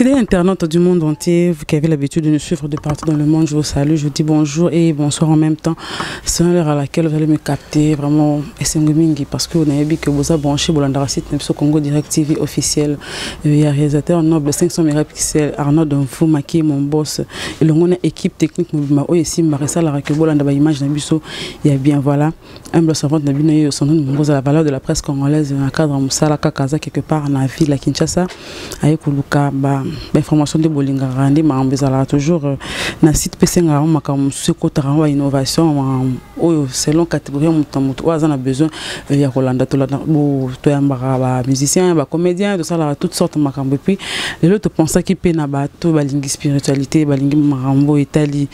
Fidèles internautes du monde entier, vous qui avez l'habitude de nous suivre de partout dans le monde, je vous salue, je vous dis bonjour et bonsoir en même temps. Selon l'heure à laquelle vous allez me capter, vraiment, esengo mingi, parce que vous avez vu que vous avez branché bolandaka site na biso Congo Direct TV officiel. Il y a réalisateur noble 500 mégapixels, Arnaud Donfou, qui est mon boss. Et le monde équipe technique, mobima oyo esimbaka esalaka ke bolanda ba image na biso ya bien. Voilà, humble servante na bino ye Sandrine Mongoza, la valeur de la presse congolaise na cadre ya mosala kaka aza quelque part na ville ya Kinshasa, aye koluka ba information nde bolingaka nde makambo ezalaka toujours na site mpe esengaka yango makambo mosusu ekotaka yango ba innovation, makambo oyo selon catégorie ya moto na moto oyo aza na besoin ya kolanda. Toyambaka ba musicien, ba comédien, tosalaka toutes sortes makambo. Et puis lelo topensaki mpe na bato balingi spiritualité, balingi makambo etali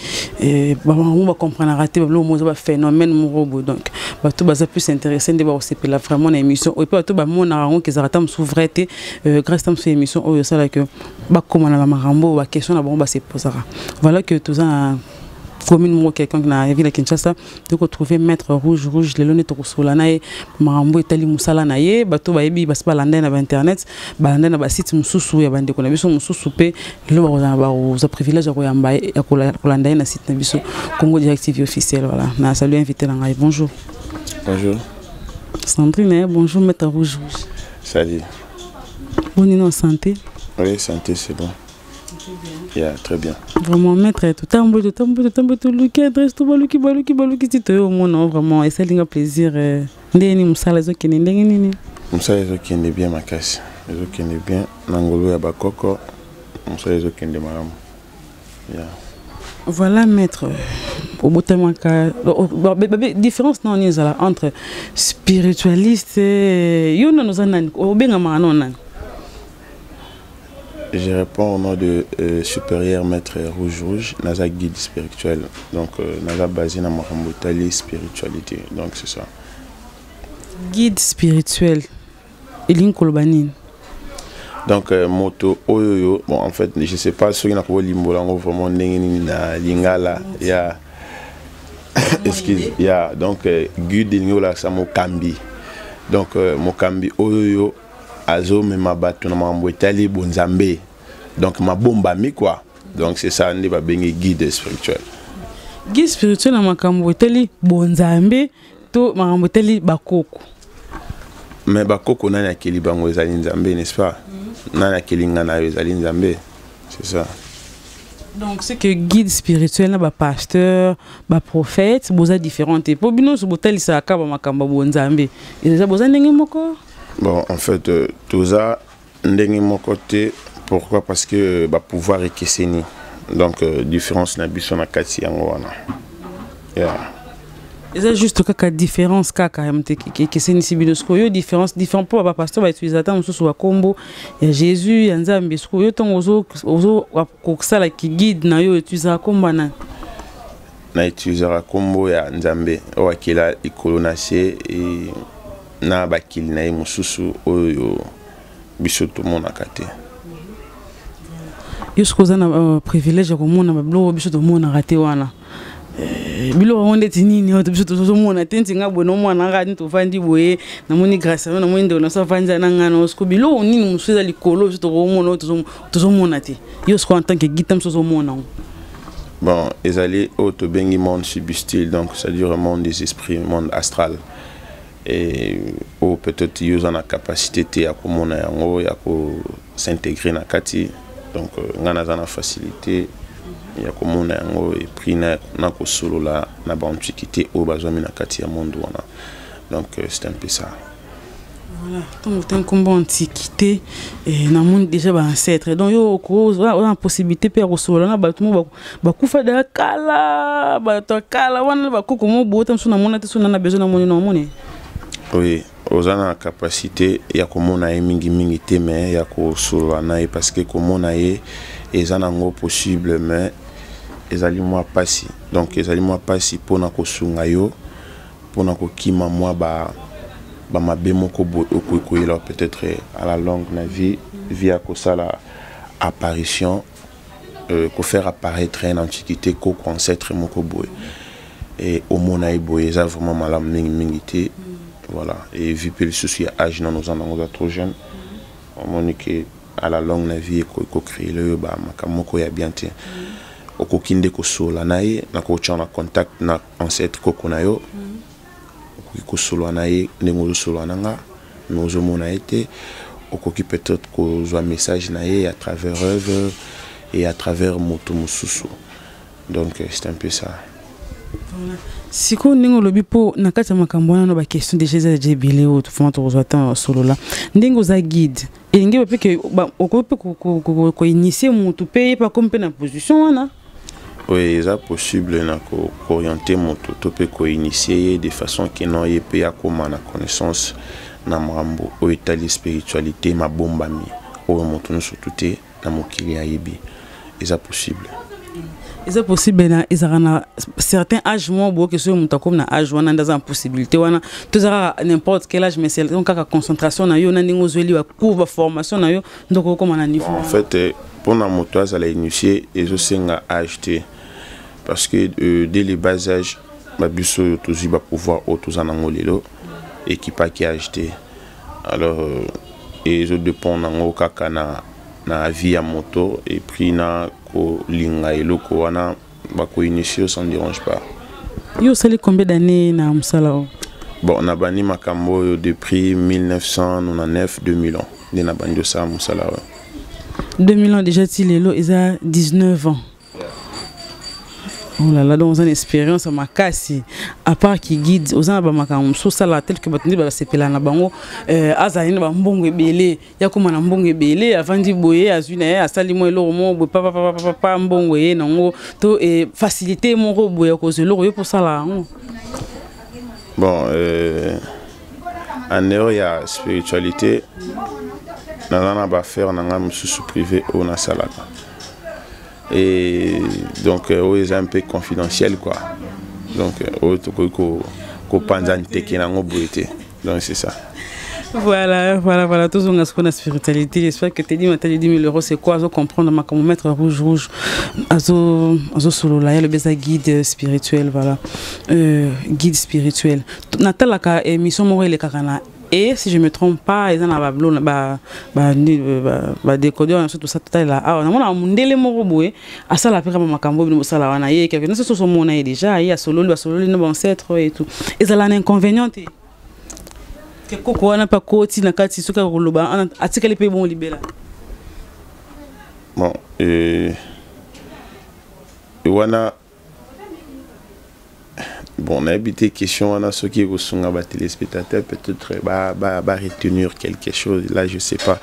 bamakambo bacomprenaka te, babiloko moko eza ba phénomène moko boye. Donc bato baza plus intéressé nde bakosepela vraiment na émission oyo, mpe bato bamonaka yango kezalaka ta mosusu vrai te, grâce ta mosusu émission oyo esalaka bakóma na bamakambo oyo ba question na bango baseposaka. Voilà que toza na commune moko quelconque na ville ya Kinshasa, tokotrouve maître Rouge Rouge. Lelo nde tokosola na ye makambo etali mosala na ye. Bato bayebi, basi balanda ye na ba internet, balanda ye na ba site mosusu ya bandeko na biso mosusu, mpe lelo bakozala bakozwa privilège ya koyamba ye, ya kolanda ye na site na biso Congo Direct TV officiel. Voilà, na salut invité na ngai, bonjour. Bonjour. Sandrine, eh, bonjour maître Rouge Rouge. Salut. Boni no santé? Oui, santé, c'est bon. Yeah, très bien. Vraiment, maître, totamboli, totamboli, totamboli, toluki adresse, tobaluki, baluki, baluki ti toyo omona. Vraiment esalinga plaisir. Ndenge nini mosala ezokende, ndenge nini? Mosala ezokende bien makasi, ezokende bien na ngolu ya bakoko, mosala ezokende malamu. Yeah. Voilà, maître, obotamaka différence nani ezala entre spiritualiste? Yo nano oza nani? Obengamaka nano nani? Je réponds au nom de supérieur maître Rouge Rouge, naza guide spirituel. Donc, naza basé na makambo etali spiritualité. Donc, c'est ça. Guide spirituel elingi koloba nini? Donc, moto oyo yo, bon, en fait, je sais pas soki nakolimbola yango vraiment ndenge nini na lingala ya, excuse ya. Donc, guide elingi kolakisa mokambi. Donc, mokambi oyo yo azomema bato na makambo etali bonzambe, donc mabombami quoi. Donc c'est ça nde babengi guide spirituel. Guide spirituel na makambo etali bonzambe to makambo etali bakoko? Mais bakoko, nani akeli bango? Ezali Nzambe, n'est-ce pas? Nani akeli nga na yo? Ezali Nzambe, c'est ça. Donc c'est que guide spirituel na ba pasteur, ba prophète boza différent te, mpo bino nyonso botalisaka bamakambo ya bonzambe, eza boza ndenge moko? Bon, en fait, toza ndenge moko te. Pourquoi? Parce que ba pouvoir ekeseni. Donc, différence na biso na kati yango wana, yeah. Eza juste kaka différence kaka ya moto ekesenisi bino. Sikoyo yo différence différent, mpo ba pasteur bautiliser ata mosusu bakombo ya Jésus, ya Nzambe. Sikoyo yo ntongo ozo kosalaki guide na yo, utilisaka kombo nani? Na utilisaka nkombo ya Nzambe oyo akela likolo na se e na bakili na ye mosusu oyo biso tomonaka te. Yo soki oza na privilège ya komona babiloko biso tomonaka te wana, biloko yango ndeti nini oyo biso tozomona te? Nti nga boye nomwana kaka nini, tovandi boye, namoni grâce yo, namoni ndeko naso avandi na ngai na siko. Biloko nini mosusu eza likolo biso tokomona oyo tozomona te? Yo siko en tant que guide mosusu ozomona yango? Bon, ezali oyo tobengi monde substyle, donc c'est-à-dire monde des esprits, monde astral, et oyo peut-être yo oza na capacité te ya komona yango, ya kos'intégrer na kati. Donc, ngai naza na facilité ya komona yango et puis na kosolola na ba antiquité oyo bazwami na kati ya monde wana. Donc, c'est un peu ça. Voilà, ntango otanga nkombo antiquité, namoni déjà ba ancêtre. Donc yo oza na possibilité mpe ya kosolola na bato mo bakufa deya kala, bato ya kala wana, bakoko mo boye, ota mosusu namona te, so na besoin namoni, na omoni? Oui, oza na capacité ya komona ye mingimingi te, mais ya kosolola na ye, parce que komona ye eza nango possible, mais ezali mwa mpasi. Donc ezali mwa mpasi mpona kosunga yo mpona kokima mwa bamabe moko boye okoki koyela peut-être à la longue na vie ya kosala apparition, kofaire apparaître un antiquité, koko, ancêtre moko boye, e omona ye boye, eza vraiment malamu mingimingi te. Voilà, et vu mpe lisusu ya âge nano oza nango, oza trop jeune, omoni ke À la longue na vie ekocréer oyo bamakambo moko ya bien te. Okoki nde kosolola na ye, na kotya na contact na ancêtre koko na yo. Okoki kosolola na ye ndenge ozosolola na nga, mais ozomona ye te. Okoki peut-être kozwa message na ye à travers rêve et à travers moto mosusu. Donc c'est un peu ça. Sikoyo ndenge olobi, mpo na kati ya makambo wana, no baquestion déjà eza deja ebele oyo tofama tokozwa temps solola. Ndenge oza guide, elingi mpe ke okoki mpe koinitier motu mpe ye mpe akomi mpe na position wana? Oui, eza possible na koorienter moto to mpe koinitier ye de façon ke non, ye mpe akóma na connaissance na makambo oyo etali spiritualité, mabombami oyo moto nyonso tu te na mokili ayebi. Eza possible. Eza possible na ezalaka na certain âge moko boyoke, soki moto akomi na âge wana nde aza na possibilité wana, to eza kaka n'importe quel âge, mais c'est kaka concentration na yo na ndenge ozweli bacours, baformation na yo, ndoko okóma na niveau? En fait, mpona moto azala initié, ezosenga âge te, parce que dès le bas âge, babiso oyo tozwi bapouvoir oyo toza nango lelo, ekipaki âge te. Alors ezodépend nango kaka na vie ya moto et puis na kolinga eloko wana, bakoinitier, ça ne dérange pas. Yo osali combien d'années na mosala oyo? Bon, nabandi makambo oyo depuis 1999, 2000 ans nde nabandi osala mosala oyo. 2000 ans déjà, ti lelo eza 19 ans. Oh là là, donc oza na expérience ya makasi. À part ki guide, oza na bamakambo mosusu osala tel que bato nde basepela na bango, azali na bambongo ebele, ya koma na mbongo ebele, avandi boye, azwi na ye, asali mwa eloko moko boye, papapapapa, mbongo ye nango, to facilité moko boye ya kozwa eloko yo mpo osala yango? Bon, en dehors ya spiritualité, naza na baaffaire na ngai mosusu privé oyo nasalaka, et donc oyo eza un peu confidentiel quoi. Donc oyo tokoki kopanza nteke nango boye te. Donc c'est ça. Voilà. Toujours ce qu'on a spiritualité. J'espère que Teddy m'a dit 10 000 euros, c'est quoi? Azo comprendre ma comment mettre rouge rouge. Azo azo solo là, le beza guide spirituel, voilà. Guide spirituel. Natalaka émission moko elekaka et si je me trompe pas, eza na bablo ba ba ba ba décodeur na tout ça total là. Ah, namona mundele moko boye asala pe kama makambo bino bosala wana, ye quelque chose so mona ye déjà, ye asololi, basololi na ancêtre et tout. Ezala na inconvénient te ke koko wana mpe akoti na kati, soki akoloba atikali mpe bongo libela? Bon, wana, bon, nayebi te question wana soki ekosunga batéléspectateur, peut-être ba retenir quelque chose là, je sais pas.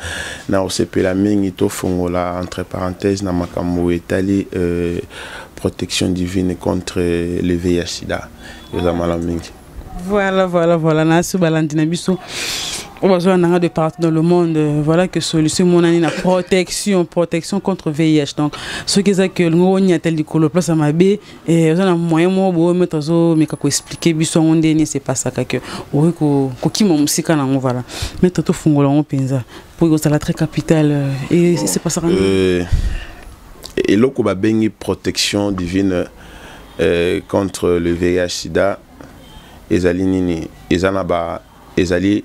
Na osepela mingi tofongola entre parenthèses na makambo etali protection divine contre le VIH sida, eza malamu mingi. Voilà. Na so balandi na biso oyo bazwa nanga de partout dans le monde, voilà que solution monani na protection contre VIH. Donc soki eza ke olingi oniata likolo place ya mabe, oza na moyen moko boye, maître azomeka koexpliquer biso yango ndeni esepasaka ke okoki kokima mosika nango. Voilà, maître, tofungola yango mpenza po ekozala très capital. Esepasaka? Eloko babengi protection divine contre le VIH sida ezali nini? Eza na ba ezali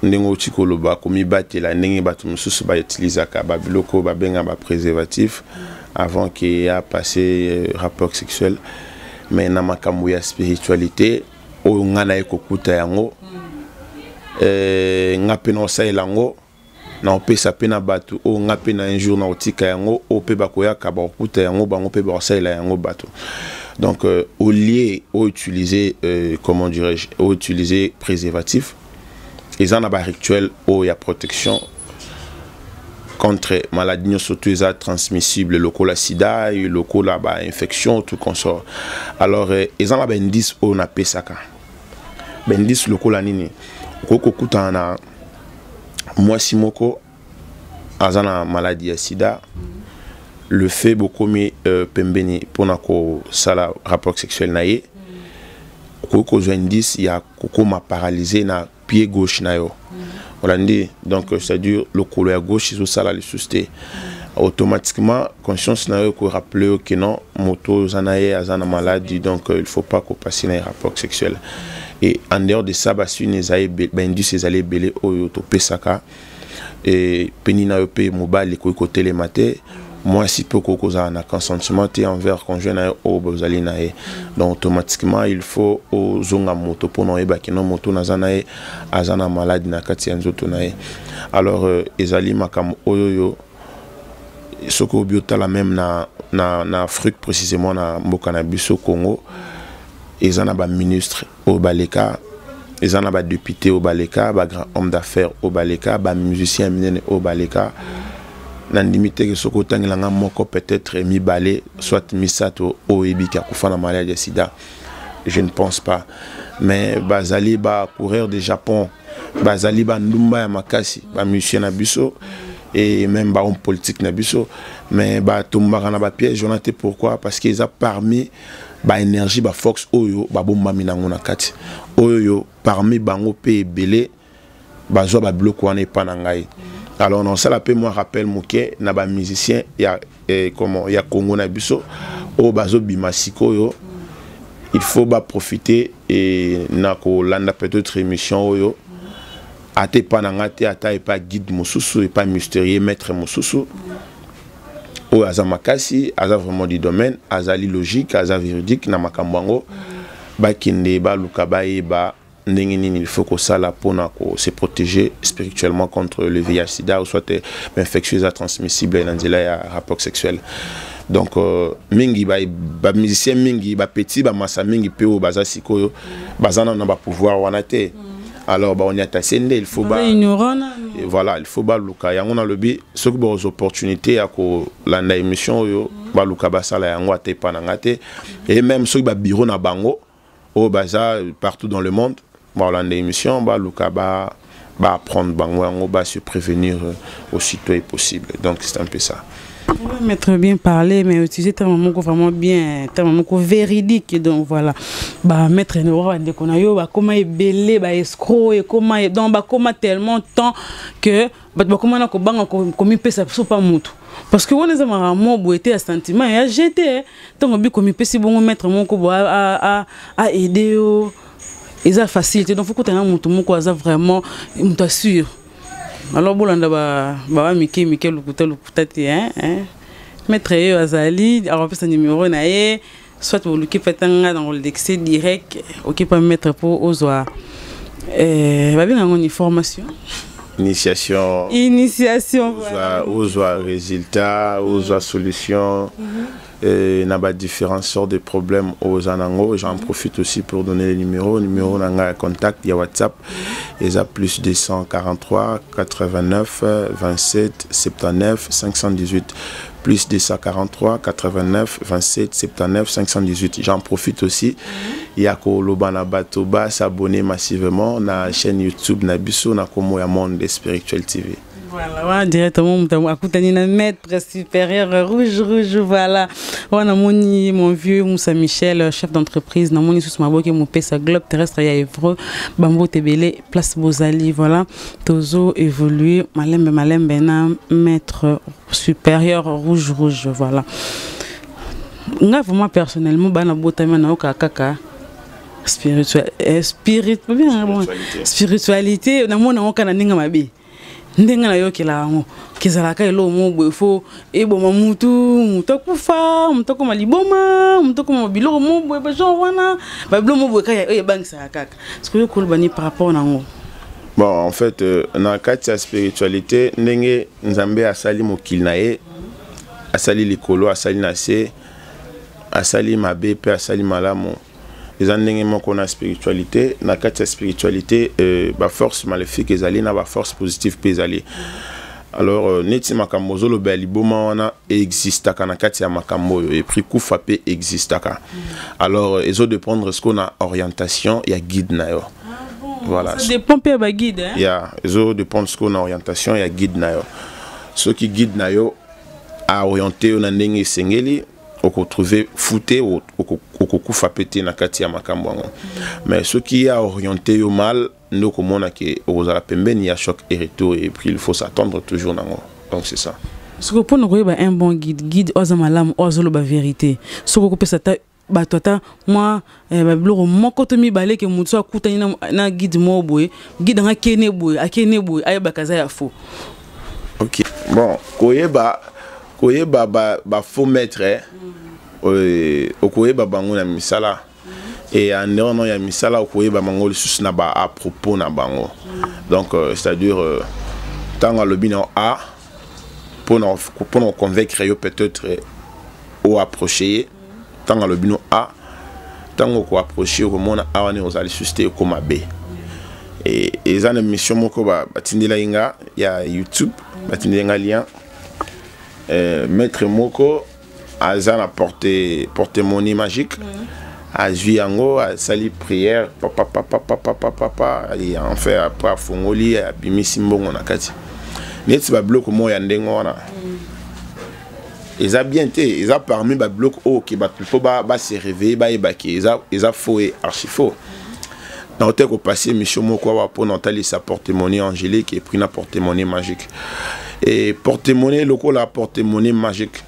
ndenge outi koloba, komibatela ndenge bato mosusu bautilisaka babiloko oyo babenga bapréservatif avant ke ya passe rapport sexuel. Mais na makambo ya spiritualité oyo ngai naye kokuta yango, nga mpe na osalela yango, na opesa mpe na bato oyo nga mpe na un jour na kotika yango, oyo mpe bakoyaka bakokuta yango, bango mpe bakosalela yango bato. Donc au lieu outiliser comment dirais-je, utiliser préservatif, eza na barituel oyo ya protection contre maladie nyonso to eza transmissible lokola sida, lokola bainfection, tout consort. Alors eza na baindice oyo napesaka, baindice lokola nini? Okoki kokutana na mwasi moko aza na maladie ya sida. Le fait bokomi pembeni mpona kosala rapport sexuel na ye, okoki kozwa indice ya kokóma paralysé na pied gauche na yo. Olandi? Donc c'est-à-dire lokolo ya gauche ezosala lisusu te. Automatiquement conscience na yo ekorappeler yo ke non, moto oyo oza na ye aza na maladie, donc il faut pas kopasser na ye rapport sexuel. Et en dehors de ça, basigne ezali, baindice ezali ebele oyo topesaka. E pénis na yo mpe mobali ekoki kotelema te, mwasi mpe okoki kozala na consentement te envers conjoint na yo oyo bozali na ye. Donc automatiquement il faut ozonga moto mpona oyeba kino moto naza na ye aza na maladi na kati ya nzoto na ye. Alors ezali makambo oyo oyo soki obi otala même na Afrique, précisément na mboka na biso Congo, eza na baministre oyo baleka, eza na badéputé oyo baleka, bagrand homme d'affaires oyo baleka, bamusicien minene oyo baleka. Nandimi te ke soki otangelanga moko, peut-être mibale, soit misato oyo oyebiki akufa na maladie ya sida, je ne pense pas. Mais bazali bacoureur de Japon, bazali bandumba ya makasi, bamusicien na biso et même bahomme politique na biso, mais batombaka na bapiège wana te. Pourquoi? Parce que eza parmi baénergie, baforce oyo babombami nango na kati oyo. Parmi bango mpe ebele bazwa babiloko wana epa na ngai. Alors nasala mpe mwa rappel moke na bamusicien ya, comment, ya Congo na biso oyo bazobima sikoyo. Il faut baprofiter e na kolanda peut-être émission oyo, ata epa na nga te, ata epa guide mosusu, epa mystérieux maître mosusu oyo aza makasi, aza vraiment du domaine, azali logique, aza véridique na makambo yango. Bakende baluka bayeba ndenge nini il faut kosala mpona se protéger spirituellement contre le VIH sida ou soit infection eza transmissible na nzela ya rapport sexuel. Donc mingi bamusicien, mingi bapetit, bamasa mingi mpe oyo baza sikoyo, baza nano na bapouvoir wana te. Alors baoniata se nde il faut ba et voilà, il faut baluka yango. Nalobi soki bakozwa opportunité ya kolanda émission oyo, baluka basala yango, ata epa na nga te, et même soki babureau na bango oyo baza partout dans le monde balanda émission, baluka ba baapprendre bango yango, ba se prévenir aussitôt est possible. Donc c'est un peu ça. Maître, bien parlé, mais utiliser terme moko vraiment bien, terme moko véridique. Donc voilà, bah maître ne wa ndeko na yo ba koma ebele ba escroc et koma, donc ba koma tellement tant que ba koma na ko banga komi pesa so pa mutu. Parce que wana eza makambo boye te ya sentiment ya jeté ntango bi komipesi bongo maître moko bo a aider yo, eza facile te. Donc faut kutana motu moko aza vraiment moto assure. Alors bolanda ba mike mike, lokuta lokuta te, hein, hein. Maître ye azali, akopesa numéro na ye, soit boluki mpe nga dans l'accès direct oki pa maître mpo ozwa babenga yango ni formation. Initiation. Initiation. Voilà. Ozwa résultat, ozwa solution na ba différentes sortes de problèmes oza nango. J'en profite aussi pour donner les numéros. Numéro na ngai ya contact ya WhatsApp eza plus 243 89 27 79 518, plus 243 89 27 79 518. J'en profite aussi ya koloba na bato ba s'abonner massivement na chaîne YouTube na biso na kombo ya Monde Spirituel TV. Voilà, ouais, directement, akutani na maître supérieur rouge rouge, voilà. Wana moni mon vieux Moussa Michel, chef d'entreprise, na moni sous maboke mopesa globe terrestre ya Evreux, bambo tebele place Bozali, voilà. Tozo évoluer malembe malembe na maître supérieur rouge rouge, voilà. Nga vraiment personnellement bana botami na oka kaka spirituel spirit bien bon spiritualité na mona oka na ndenge mabe, ndenge nayokela yango kezalaka eloko moko boye fo eboma mutu, mutu akufa, mutu akoma liboma, mutu akoma biloko moko boye, bagenre wana, babiloko moko boye kaka oyo ebangisaka kaka. Parce que koloba ni par rapport nango? Bon, en fait, na kati ya spiritualité, ndenge Nzambe asali mokili na ye, asali likolo, asali na se, asali mabe mpe asali malamu, eza ndenge moko na spiritualité. Na kati ya spiritualité, baforce maléfique ezali na baforce positive mpe ezali. Alors neti makambo ozoloba ya liboma wana existaka na kati ya makambo oyo, et puis kufa mpe existaka. Alors ezodépendre siko na orientation ya guide na yo. Ah bon, voilà, ça dépend mpe ya baguide, hein? Ya, ezodépendre siko na orientation ya guide na yo. Soki guide na yo aoriente yo na ndenge esengeli, okotrouve fute, okokufa mpe te na kati ya makambo yango. Mais soki ye aoriente yo mal, nde okomona ke okozala pembeni ya choc et retour, et puis il faut s'attendre toujours nango. Donc c'est ça. Soki mpona koyeba un bon guide, guide oyo aza malamu, oyo azoloba vérité, soki okopesa ata bato ata mwa babiloko moko to mibale ke motu so akutani na guide moko boye, guide anga akene boye, akene boye, ayebaka aza ya faux. Ok, bon, koyeba koyeba ba, ba faux maître eh, okoyeba bango na misala et en dehors non ya misala, okoyeba bango lisusu na ba à propos na bango. Donc c'est à dire ntango alobi na a mpona koconvaincre yo, peut-être oapproche ye. Ntango alobi no a, ntango okoapproche, okomona a wana ozala lisusu te, ekoma b. Eza na mission moko batindelaki nga ya YouTube, batindeli nga lien. Maître moko aza na porte monnaie magique, azwi yango, asali prière, papapapapapapa, en fait après afongoli, abimisi mbongo na kati. Neti babiloko moko ya ndenge wana eza bien te. Eza parmi babiloko oyo ke bato mpo base réveiller, bayeba ke eza faux et archi faux. Naote kopase émission moko awa mpona otalisa porte-monnaie angélique et puis na porte-monnaie magique. Et porte-monnaie, lokola porte-monnaie magique,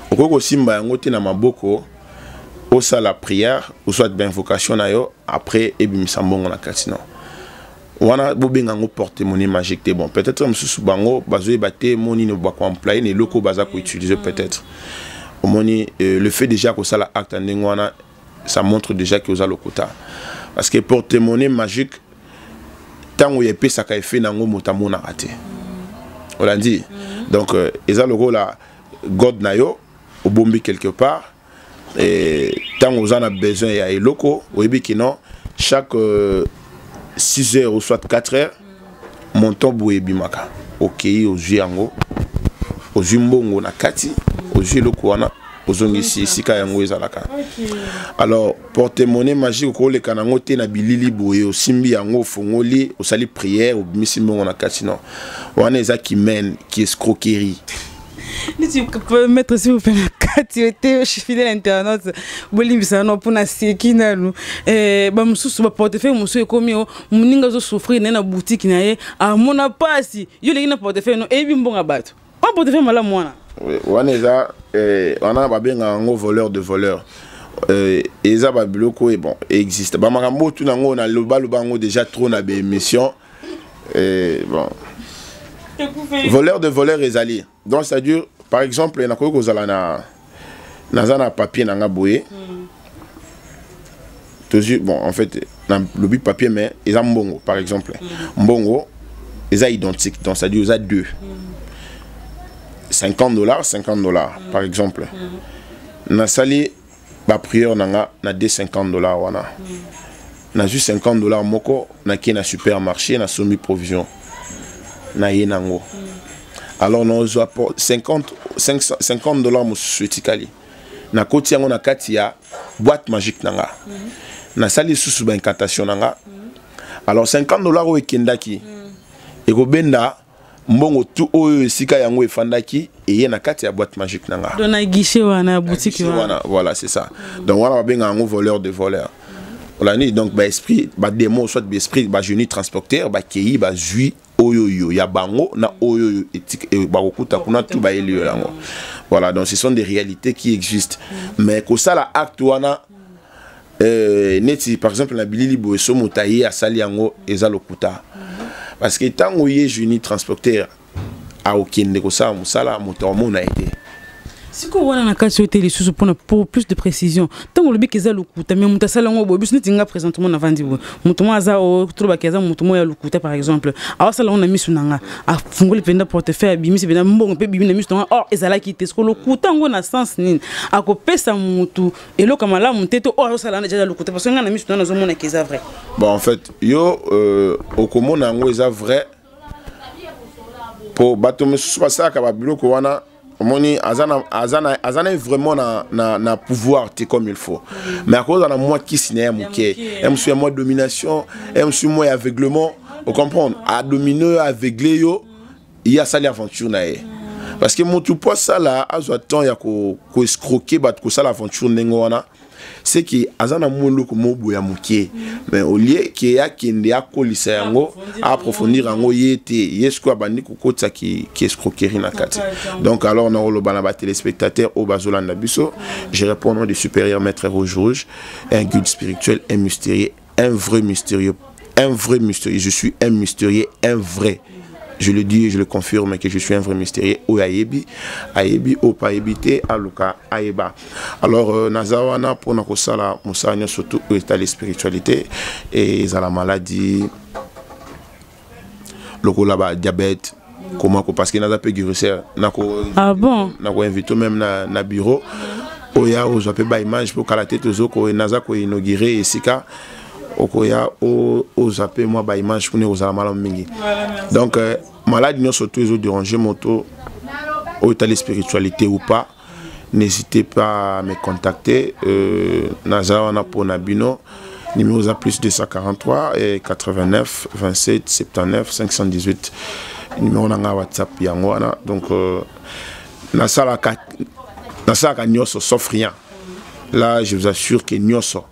okoki kosimba yango te na maboko, osala prière ou soit bainvocation na yo, après ebimisa mbongo na kati. Non, wana bobenga yango porte-monnaie magique te. Bon, peut-être mosusu bango bazoyeba te mo nini bakoemploye na eloko baza koutiliser. Peut-être omoni, le fait déjà kosala acte ya ndenge wana, ça montre déjà ke oza lokuta, parce que porte-monnaie magique, ntango epesaka effet nango, moto amonaka te. Olandi? Donc eza lokola god na yo obombi quelque part. Ntango oza na besoin ya eloko, oyebi ke non, chaque 6 heures ou soit 4 heures, montant boye ebimaka. Okei, ozwi yango, ozwi mbongo na kati, ozwi eloko wana, ozongisi esika yango ezalaka. Alors porte-monnaie magique, okoleka nango te na bilili boye, osimbi yango, ofongoli, osali prière, obimisi mbongo na kati. Non, wana eza kimene ki escroquerie. Neti maître, s'il vous plaît, na kati te, fidèle internaute, bolimbisa nano mpona seki nanu. Bamosusu baportefeuille mosusu ekomi o moninga azosouffrir naye na boutique na ye, amona mpasi, yo olengi na portefeuille no eyebi mbongo bato wana, portefeuille malamu wana. Wana eza wana babengaka yango voleur de voleur. Eza babiloko oyo, bon, existe bamakambo oyo tuna yango, nalobaloba yango déjà trop na baémission. Bon, voleur de voleur ezali. Donc c'est à dire, par exemple, nakoki kozala na naza na papier na nga boye, tozwi, bon, en fait nalobi papier mais eza mbongo. Par exemple, mbongo eza identique, donc c'est à dire eza 2 50 $, 50 $. Par exemple, nasali baprière na nga na 2 50 $ wana, nazwi 50 $ moko, nakei na supermarché, nasombi provision, naye nango. Alors nazwa 50 $ mosusu etikali, nakoti yango na kati ya boîte magique na nga, nasali lisusu baincantation na nga. Alors 50 $ oyo ekendaki ekobenda mbongo tu oyo esika yango efandaki, eye na kati ya boîte magique na nga. Donc na guichet wana ya boutique wana. Voilà, c'est ça. Donc wana babengaka yango voleur de voleur. Olandi? Donc baesprit, badémon, soit baesprit, bagénie transporteur, bakei, bazwi oyo oyo ya bango na oyo oyo bakokuta kuna tu bayeli yo yango. Voilà, donc ce sont des réalités qui existent. Mais kosala acte wana, neti par exemple na bilili boye, so moto aye asali yango, eza lokuta, parce que ntango ye génie transporteur akokende kosala mosala, moto amona ye te. Sikoyo wana na kati oyo te lisusu, mpona pour plus de précision, ntango olobi eza lokuta, mais moto asala yango boye, biso neti nga présentement navandi boye, moto moko aza, tolobaki aza moto moko ya lokuta, par exemple aosala yango na miso na nga, afungoli mpenza portefeuille, abimisi mpenza mbongo mpe bimi na miso na nga, or ezalaki te. Siko lokuta yango na sens nini? Akopesa motu eloko ya malamu te to oyo azosala wana eza lokuta? Parce que nga na miso na nga nazomonaka eza vrai. Bon, en fait yo okomona yango eza vrai, po bato mosusu basalaka babiloko wana, omoni, aza na vraiment na pouvoir te comme il faut, mais akozala na mwa kisi na ye moke, ya mosusu ya mwa domination, ya mosusu mwa ya aveuglement. Ocomprendre? Adomine oyo, aveugle yo, ye asali aventure na ye. Parce que motu po asala, azwa temps ya koescroquer bato, kosala aventure ndenge wana, c'est que aza na mwa eloko moko boye ya moke. Mais au lieu ke akende akolisa yango, approfondir yango, ye te, ye sikoyo abandi kokotisa ki escroquerie na kati. Donc alors nakoloba na batéléspectateur oyo bazolanda biso, je réponds au nom du supérieur maître Rouge Rouge, un guide spirituel, un mystérieux, un vrai mystérieux, un vrai mystérieux. Je suis un mystérieux, un vrai. Je le dis et je le confirme que je suis un vrai mystérieux. Oyo ayebi, ayebi, oyo ayebi te, aluka ayeba. Alors, naza wana pona kosala mosala nyonso surtout oyo etali spiritualité et ezala maladie lokola ba diabète, comment ko, parce que naza mpe guérisseur, nako Ah bon? Nako invite même na bureau oya ozwa mpe baimage mpo kala te tozoko naza koinaugurer esika okoya ozwa mpe mwa baimage kuna, ekozala malamu mingi. Donc maladie nyonso to ezodéranger moto oyo etali spiritualité ou pas, n'hésitez pas à me contacter. Naza wana mpona bino. Numéro eza plus 243 et 89 27 79 518, numéro na nga WhatsApp yango wana. Donc nasalaka nyonso sauf rien. Là, je vous assure que nyonso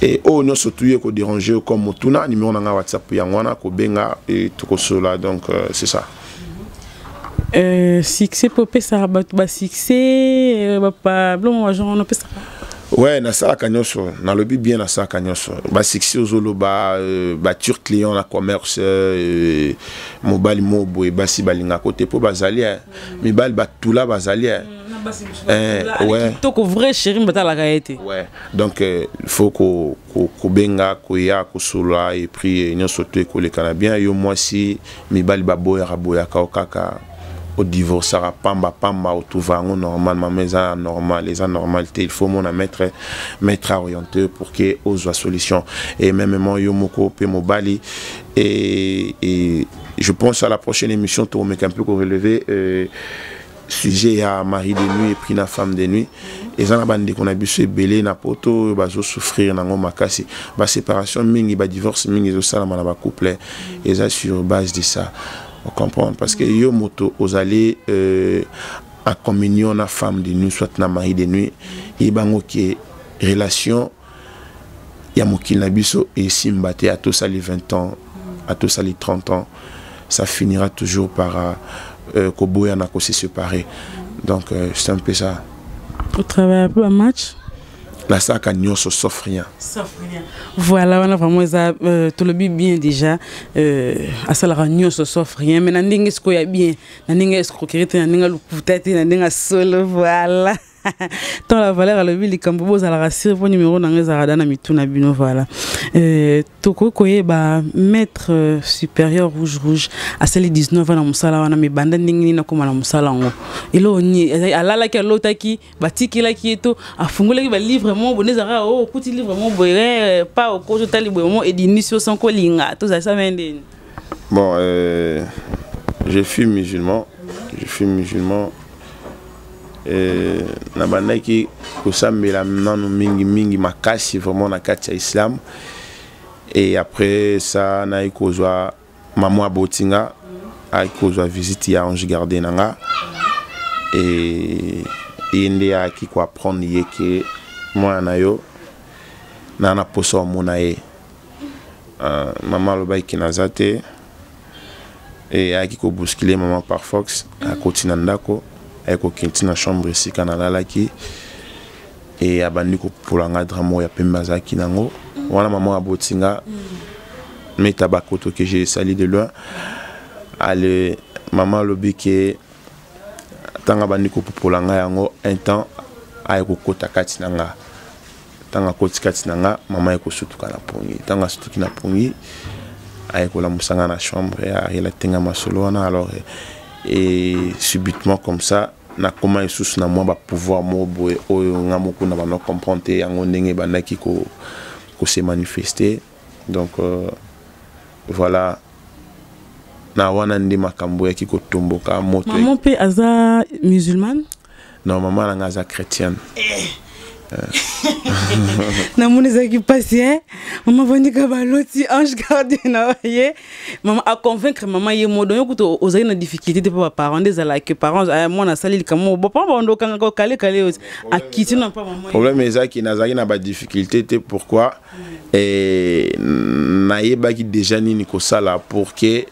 et oyo nyonso tu ye kodéranger comme motuna, numéro na nga WhatsApp yango wana, kobenga et tokosola. Donc c'est ça. Succès mpo opesaka bato basuccès, biloko bagenre wana opesaka? Ouais, nasalaka nyonso, nalobi bien, nasalaka nyonso. Basuccès ozoloba, bature client na commerce, mobali mo boye basi balingaka te mpo bazali mibali batula bazali. Ouais. Kitoko, vrai chéri, batalaka ye te. Ouais, donc il faut kobenga, koya kosolola et puis nyonso to ekoleka na bien. Yo mwasi, mibali baboyaka boyaka o kaka odivorçaka pamba pamba, otrouva yango normal. Mama, eza normal, eza normal te. Il faut mona maître, maître orienté pour que ozwa solution. Et mêmement yo moko mpe mobali. Et je pense à la prochaine émission tokomeka un peu korelever sujet ya mari de nuit et puis na femme de nuit. Eza na bandeko na biso ebele na poto oyo bazosouffrir nango makasi. Baséparation mingi, badivorce mingi ezosalama na bacouple, eza sur base de ça, comprendre, parce que yo moto ozali en communion na femme de nuit soit na mari de nuit, yebango ke relation ya mokili na biso esimba te. Atosali 20 ans, atosali 30 ans, ça finira toujours par koboyana, kose séparer. Donc c'est un peu ça. Otravaille un peu match? Nasalaka nyonso sauf rien. Sauf rien, voilà. Wana vraiment eza tolobi bien déjà, asalaka nyonso sauf rien, mais na ndenge sikoyo ya bien, na ndenge escroquerie te, na ndenge lokuta te, na ndenge solo. Voilà, tant la valeur alobi likambo, bozalaka sûr mpo numéro na ngo ezalaka da na mitu na bino. Voilà. Tokoki koyeba, maître supérieur rouge rouge asali 19 ans na mosala wana, me banda ndenge nini nakóma na mosala yango? Eloko nini alalaki, alotaki, batikelaki ye to afungolaki balivre mo boye nde ezalaka o okuti livre mo boye pa okoti otali boye mo edinisi yo sans kolinga, tozalisa me ndeni? Bon, je suis musulman, je suis musulman. Nabandaki kosambela nanu mingi mingi makasi vraiment na kati ya islam. Et après ça, nayi kozwa mama abotinga, ayaki kozwa visite ya ange gardien na nga et ye nde ayaki koapprendre ye ke mwana na yo na posa omona ye. Mama alobaki naza te e ayaki kobousculer mama par force. Akoti na ndako, ayaki kokende na chambre esika nalalaki e abandi kopola nga drap moko ya pembe azalaki nango wana. Mama aboti nga, meta bakoto que j'ai sali de loin. Ale, mama alobi ke ntango abandi kopopola ngai yango, un temps aye kokota kati na nga. Ntango akoti kati na nga, mama aye kosutuka na pongi. Ntango asutuki na pongi, aye kolamusa nga na chambre, arelater nga masolo wana. Alors, et subitement comme ça, nakoma lisusu na mwa bapouvoir moko boye oyo nga moko na banda comprendre te yango ndenge ebandaki kose manifester. Donc voilà, na wana nde makambo eyaki kotomboka moto. Mama mpe aza musulmane? Non, mama na nga aza chrétienne. Namoni ezalaki mpasi e mama vandika baloti ange gardien na ye, mama aconvaincre mama ye mo. Donc yo kuta ozali na difficulté te mpo baparent nde ezalaki parent, mwana asali likambo, baparent bando okangaka okalekale oti akiti na mpa mama. Problème ezalaki nazalaki na badifficulté te. Pourquoi? Nayebaki déjà nini kosala pour que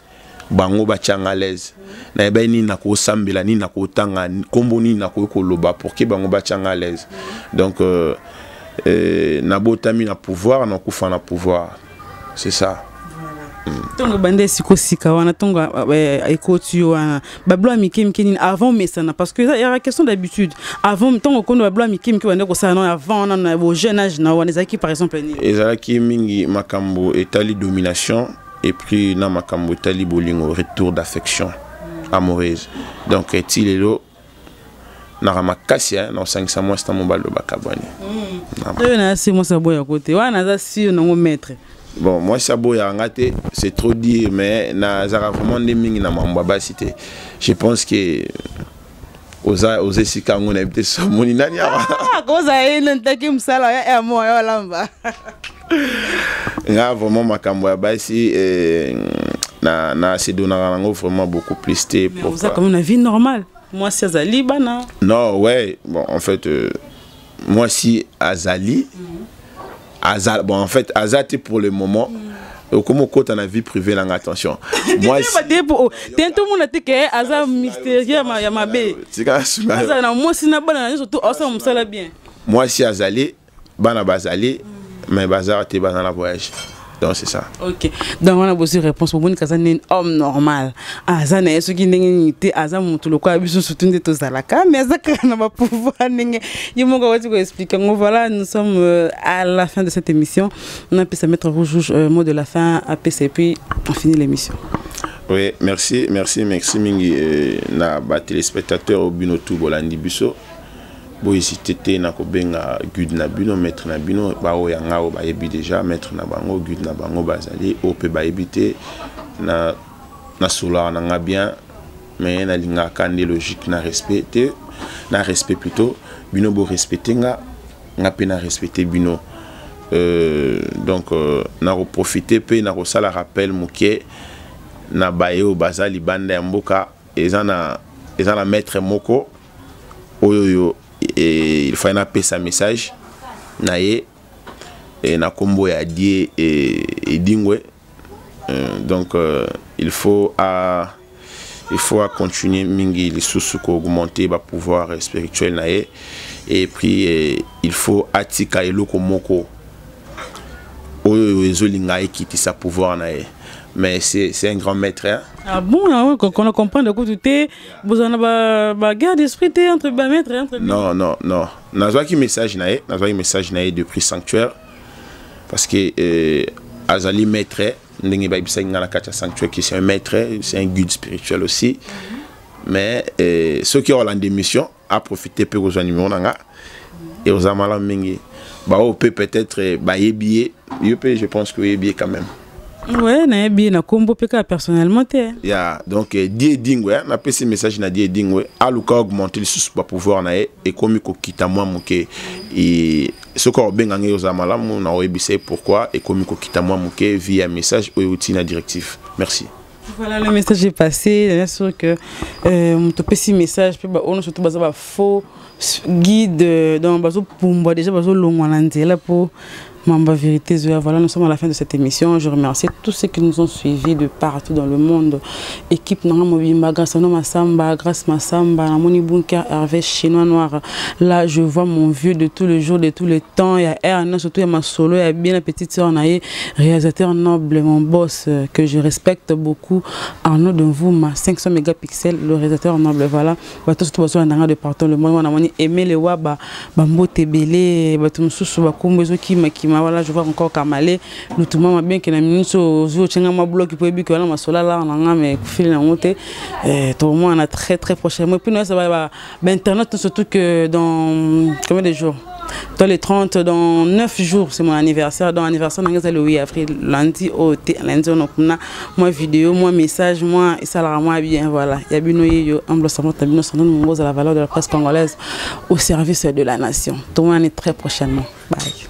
bango batianga à l'aise. Nayebaki nini nakosambela, nini nakotanga, nkombo nini nakoki koloba pour que bango batianga à l'aise. Donc nabotami na pouvoir, nakufa na pouvoir, c'est ça. Ntongo ebanda esika osika wana, ntongo ekoti yo wana, babilo ya mike mike nini avant omesana? Parce que eza question d'habitude. Avant, ntongo okondo, babilo ya mike mike bande kosala nano avant wana na bo jeune âge na wana, ezalaki par exemple nini? Ezalaki mingi makambo etali domination et puis na makambo etali bolingo, retour d'affection amoureuse. Donc ti lelo naka makasi na osangisa mwasi na mobali oyo bakabwani. Oyo na si mwasi aboya kote wana, aza sûr nango, maître? Bon, mwasi aboyaka nga te, c'est trop dire, mais nazalaka vraiment nde mingi na mambo ya basi te. Je pense que oza esika yango, nayebi te so omoni nani awa. Koza ye ntaki mosala ya mo ya olamba. Nga vraiment, makambo ya basi na sedonaka nango vraiment beaucoup plus te. Oza quand même na vie normale, mwasi azali, bana? Non, ouais, bon, en fait mwasi azali, aza, bon, en fait aza te pour le moment. Okoma okota na vie privée nanga, attention. Te, tomona te ke aza mystérieux ya mabe. Azala na mwasi na bana na nyonso to asala mosala bien. Mwasi azali, bana bazali, mais baza te, baza na voyage, donc c'est ça. Ok, donc wana bozwi réponse. Bomoni kaza nini, homme normal aza na ye, soki ndenge nini te, aza motu lokola biso, surtout nde tozalaka, mais aza kaka na bapouvoir ndenge ye moko awati koexpliquer yango. Voilà, nous sommes à la fin de cette émission. On apesa maître Rouge mot de la fin apesa et puis on finit l'émission. Oui, merci, merci, merci mingi na batéléspectateur bino tu bolandi biso. Bohésite te na kobenga guide na bino, maître na bino. Baoyo ya nga oyo bayebi déjà maître na bango, guide na bango bazali. Oyo mpe bayebi te, na nasolaka na nga bien, mais nalingaka nde logique na respect te, na respect plutôt. Bino borespecte nga, nga mpe na respecte bino. Donc nakoprofite mpe nakosala rappel moke na baye oyo baza libanda ya mboka. Eza na maître moko oyo oyo il fallait napesa message na ye na nkombo ya Die Edingwe. Donc il faut à continuer mingi lisusu koaugmenter bapouvoir spirituel na ye. Et puis il faut atika eloko moko oyo ezolinga ekitisa pouvoir na ye. Mais c'est un grand maître, hein? Ah bon? Ah, qu'on a comprendre que tu es besoin ba ba guerre d'esprit te entre ba maître, entre Non, non, non, nazwaki message na ye, nazwaki message na ye depuis sanctuaire, parce que azali maître ndenge bayebisaki nga na kati ya sanctuaire que c'est un maître, c'est un guide spirituel aussi. Mais soki olanda émission, aprofite mpe kozwa numéro na nga e oza malamu mingi. Baoyo mpe peut-être bayebi ye, yo mpe je pense que oyebi ye quand même. Ouais, nayebi ye na nkombo mpe kaka, personnellement te. Ya, donc Die Edingwe, napesi message na Die Edingwe, aluka augmenter lisusu bapouvoir na ye, ekomi kokita mwa moke. Soki akobenga ngai, ozala malamu na oyebisa ye pourquoi ekomi kokita mwa moke via message oyo euti na directive. Merci. Voilà, le message est passé. Bien sûr que topesi message pe ba ono surtout baza ba faux guide, donc bazo pumbwa déjà, bazo longwa na nzela po mamba vérité. Voilà, nous sommes à la fin de cette émission. Je remercie tous ceux qui nous ont suivis de partout dans le monde. Équipe na nga mobimba, grâce à Massamba, grâce Massamba, Namoni Bunker, Hervé Chinois Noir. Là, je vois mon vieux de tous les jours, de tous les temps. Il y a R, surtout il y a ma solo, il y a bien la petite sœur Naé, réalisateur noble, mon boss que je respecte beaucoup, Arnaud Denvouma, 500 mégapixels, le réalisateur noble. Voilà, bato surtout bazo de partout le monde. On a aimé les waba, bambote ebele, bato mosusu bakombo ezokimakima. Voilà, je vois encore Kamale lutuma bien ke na minute ozwi otyenga mwa bloc po yebi ke wana masolo alaka na nga, mais kofili nango te. Tokomona très très prochainement. Et puis noyesa bainternet, surtout que dans combien de jours, dans les 30, dans 9 jours, c'est mon anniversaire. Dans anniversaire na nga, le 8 avril, lundi oyo te, lundi oyo kuna moi vidéo, moi message, moi esalaka moi bien. Voilà, ya bino ye yo humble servante na bino, Sandrine Mongoza, la valeur de la presse congolaise au service de la nation. Tomonani très prochainement, bye.